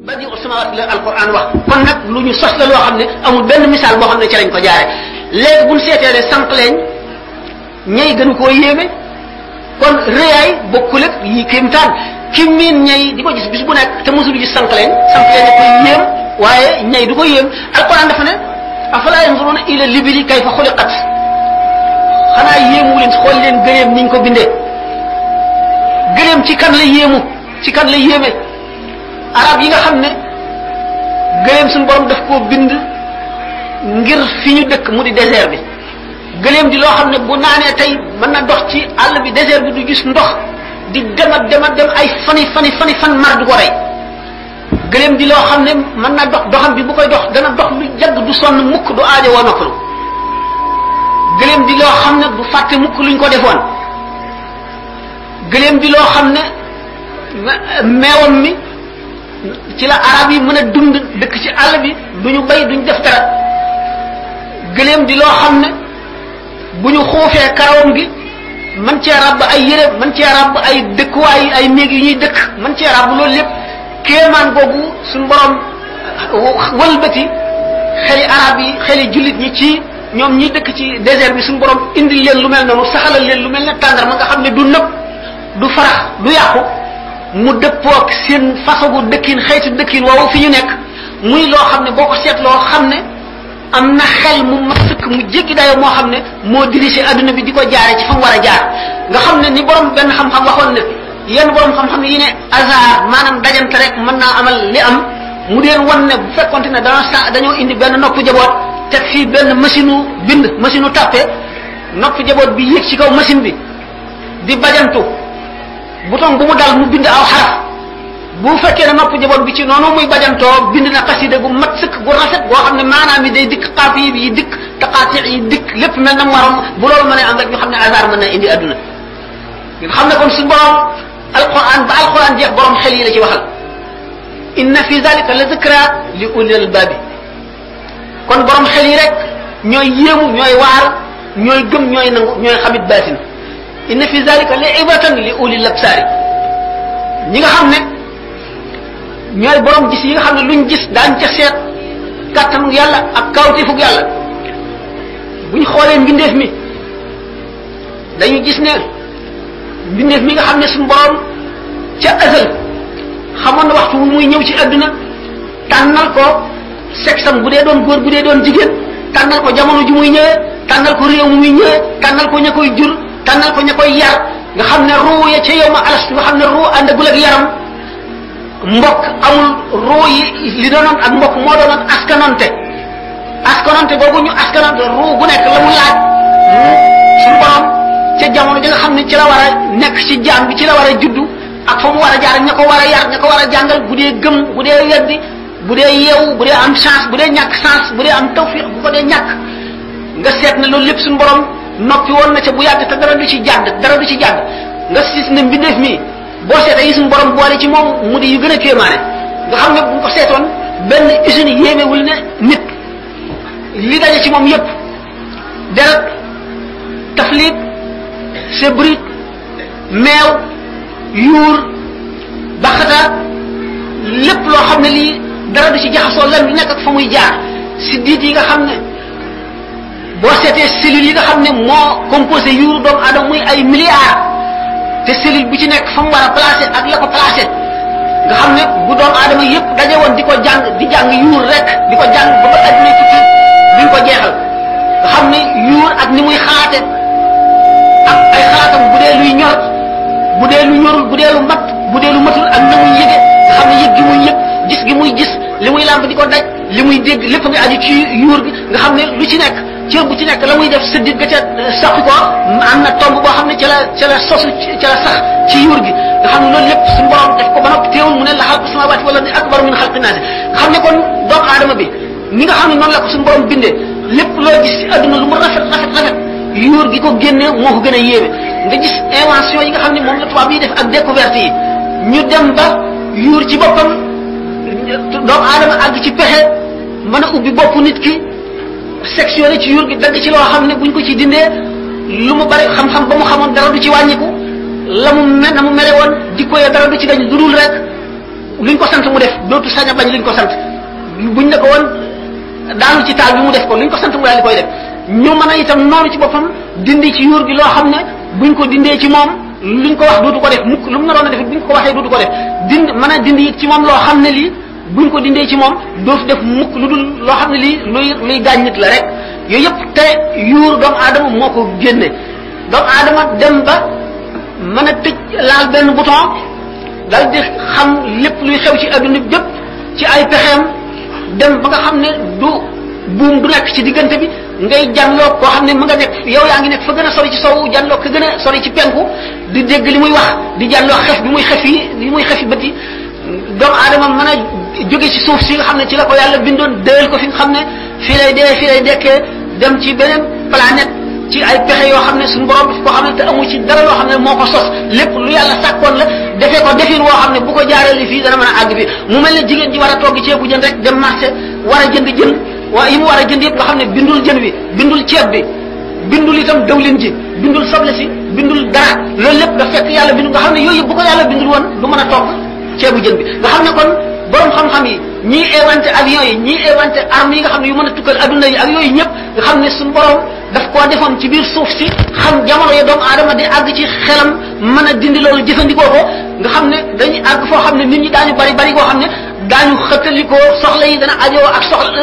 badi usamawaat la alquran wax kon nag lu ñu sos la loo xam ne amul benn misaal boo xam ne ci lañ ko jaare léegi buñ seetee ne sànq leen ñay gën koo yéeme kon rëyaay bokkul ak yi kéemtaan ki miin ñay di ko gis bis bu nekk te mosul gis sànq leen da koy yéem waaye ñay du ko yéem alquran dafa ne afala yanzuruna ila libili kayfa xuliqat xanaa yéemu leen xool leen gëleem niñ ko bindee gëleem ci kan la yéemu ci kan la yéeme arab yi nga xam ne gëleem suñu borom daf koo bind ngir fi ñu dëkk mu di désert bi gëleem di loo xam ne bu naanee tey mën na dox ci àll bi désert bi du gis ndox di dem ay fan mar du ko rey gëleem di loo xam ne mën na doxam bi bu koy dox dana dox lu jagg du sonn mukk du aajo woo noppalu gëleem di loo xam ne du fàtte mukk luñ ko defoon gëleem di loo xam ne meewam mi ci la arab yi mën a dund dëkk ci àll bi duñu bay duñ def dara gëleem di loo xam ne bu ñu xuufee karawam gi man cee ràbb ay yére man cee ràbb ay dëkkuwaay ay néeg yu ñuy dëkk man cee ràbb loolu lépp kéemaan googu suñu borom wëlbati xeli arab yi xeli jullit ñi ci ñoom ñi dëkk ci désert bi suñu borom indil leen lu mel noonu saxalal leen lu mel ne tàndar ma nga xam ne du nëb du farax du yàqu mu dëppook seen façon bu dëkkin xeetu dëkkin woowu fi ñu nekk muy loo xam ne boo ko seetloo xam ne am na xel mu mat sëkk mu jéggi dayo moo xam ne moo dirigé adduna bi di ko jaare ci fa mu war a jaar nga xam ne ni borom benn xam-xam waxoon ne yenn borom xam-xam yi ne hasard maanaam dajante rek mën naa amal li am mu deen wan ne bu fekkonte ne dañoo indi benn nopp jaboot teg fii benn machine u bind machine u tàppe nopp jaboot bi yéeg ci kaw machine bi di bajantu bouton bu mu dal mu bind aw xaraf bu fekkee ne nopp jaboot bi ci noonu muy bajantoo bind na xasida gu mat sëkk gu rafet boo xam ne maanaam yi day dikk xaaf yi dikk taqaati yi dikk lépp mel na mu waroon bu loolu mën a am rek ñu xam ne hasard mën na indi adduna nga xam ne kon suñu borom alquran ba alquran jeex borom xel yi la ci waxal inna fi zalika la zikra li ulil albabi kon borom xel yi rek ñooy yéemu ñooy waar ñooy gëm ñooy nangu ñooy xamit baatin inna fi zalika la ibratan li ulil absari ñi nga xam ne ñooy borom gis yi nga xam ne luñ gis daañ ca seet kàttanu yàlla ak kawtifug yàlla buñ xoolee mbindeef mi dañu gis ne mbindeef mi nga xam ne suñu borom ca azal xamoon na waxtu muy ñëw ci adduna tànnal ko sexam bu dee doon góor bu dee doon jigéen tànnal ko jamono ju muy ñëwee tànnal ko réew mu muy ñëwee tànnal ko ña koy jur tànnal ko ña koy yar nga xam ne ruu ya ca yow ma alastu nga xam ne ruu àndagul ak yaram mbokk amul ruu yi li doonoon ak mbokk moo doonoon askanonte boobu ñu askanonte ruu gu nekk la mu laaj suñu borom ca jamono ji nga xam ne ci la war a nekk ci jaam bi ci la war a juddu ak fa mu war a jaar ña ko war a yar ña ko war a jàngal bu dee gëm bu dee weddi bu dee yeewu bu dee am chance bu dee ñàkk chance bu dee am tawfiq bu ko dee ñàkk nga seet ne loolu lépp suñu borom noppi woon na ca bu yàgg te dara du ci jàdd nga gis ne mbindeef mi boo seetee yi suñu borom boole ci moom mu di yu gën a kéemaane nga xam ne bu ko seetoon benn usine yéemewul ne nit li daje ci moom yépp deret taflit sebrit meew yuur baxata lépp loo xam ne lii dara du ci jaxasoo lan lu nekk ak fa muy jaar siddiit yi nga xam ne boo seetee cellules yi nga xam ne moo composé yuuru doomu aadama muy ay milliards te cellule bu ci nekk fa mu war a placé ak la ko placé nga xam ne bu doomu aadama yépp daje woon di ko jàng di jàng yuur rek di ko jàng ba adduna tukki duñ ko jeexal nga xam ne yuur ak ni muy xalaate ak ay xalaatam bu dee luy ñor bu dee lu ñorul bu dee lu mat bu dee lu matul ak na muy yëge nga xam ne yëg gi muy yëg gis gi muy gis li muy làmb di ko daj li muy dégg lépp nga aju ci yuur gi nga xam ne lu ci nekk cër bu ci nekk la muy def sëddit ga ca saqi ko am na tomb boo xam ne ca la sosu ca la sax ci yuur gi nga xam ne loolu lépp suñu borom def ko ba noppi teewul mu ne la xalqu samawati wala akbar min xalqi naasi nga xam ne kon doomu aadama bi ni nga xam ne noonu la ko suñu borom bindee lépp loo gis ci adduna lu mu rafet yuur gi ko génnee moo ko gën a yéeme nga gis invention yi nga xam ne moom la tubaab yi def ak découverte yi ñu dem ba yuur ci boppam doomu aadama àgg ci pexe mën a ubbi bopp nit ki sectionné ci yuur gi dagg ci loo xam ne buñ ko ci dindee lu mu bari xam-xam ba mu xamoon dara du ci wàññiku la mu na mu mere woon di ko dara du ci dañ lu dul rek luñ ko sant mu def dootu sañ a bañ luñ ko sant buñ ne ko woon daanu ci taal bi mu def ko luñ ko sant mu daal di koy def ñu mën a itam noonu ci boppam dindi ci yuur gi loo xam ne buñ ko dindee ci moom luñ ko wax dootu ko def mukk lu mu naroon a def buñ ko waxee dootu ko def mën a dindi it ci moom loo xam ne lii buñ ko dindee ci moom dootu def mukk lu dul loo xam ne lii luy gaañ nit la rek yooyu yëpp te yuur doomu aadama moo ko génne doomu aadama dem ba mën a tëj laal benn bouton dal di xam lépp luy xew ci adduna bépp ci ay pexeem dem ba nga xam ne du buum du nekk ci diggante bi ngay janloo koo xam ne mu nga nekk yow yaa ngi nekk fa gën a sori ci sowu janloo ka gën a sori ci penku di dégg li muy wax di janloo xef bi muy xef yi bët yi doomu aadama mën a jóge ci suuf si nga xam ne ci la ko yàlla bindoon déel ko fi nga xam ne fii lay dekkee dem ci beneen planète ci ay pexe yoo xam ne suñu borom daf ko xam ne te amu ci dara loo xam ne moo ko sos lépp lu yàlla sàkkoon la defee ko defin woo xam ne bu ko jaaree fii dana mën a àgg fi mu mel ne jigéen ji war a togg ceebu jën rek dem marché war a jënd jën waa yi mu war a jënd yëpp nga xam ne bindul jën bi bindul ceeb bi bindul itam dawlin ji bindul soble si bindul dara loolu lépp da fekk yàlla bindul nga xam ne yooyu yëpp bu ko yàlla bindul woon du mën a togg ceebu jën bi nga xam ne kon borom xam-xam yi ñii inventé avion yi ñii inventé armes yi nga xam ne yu mën a tukkal adduna yi ak yooyu ñëpp nga xam ne suñu borom daf koo defoon ci biir suuf si xam jamono ya doomu aadama di àgg ci xelam mën a dindi loolu jëfandikoo ko nga xam ne dañuy àgg foo xam ne nit ñi daañu bari koo xam ne daañu xëttalikoo soxla yi dana ajoo ak soxla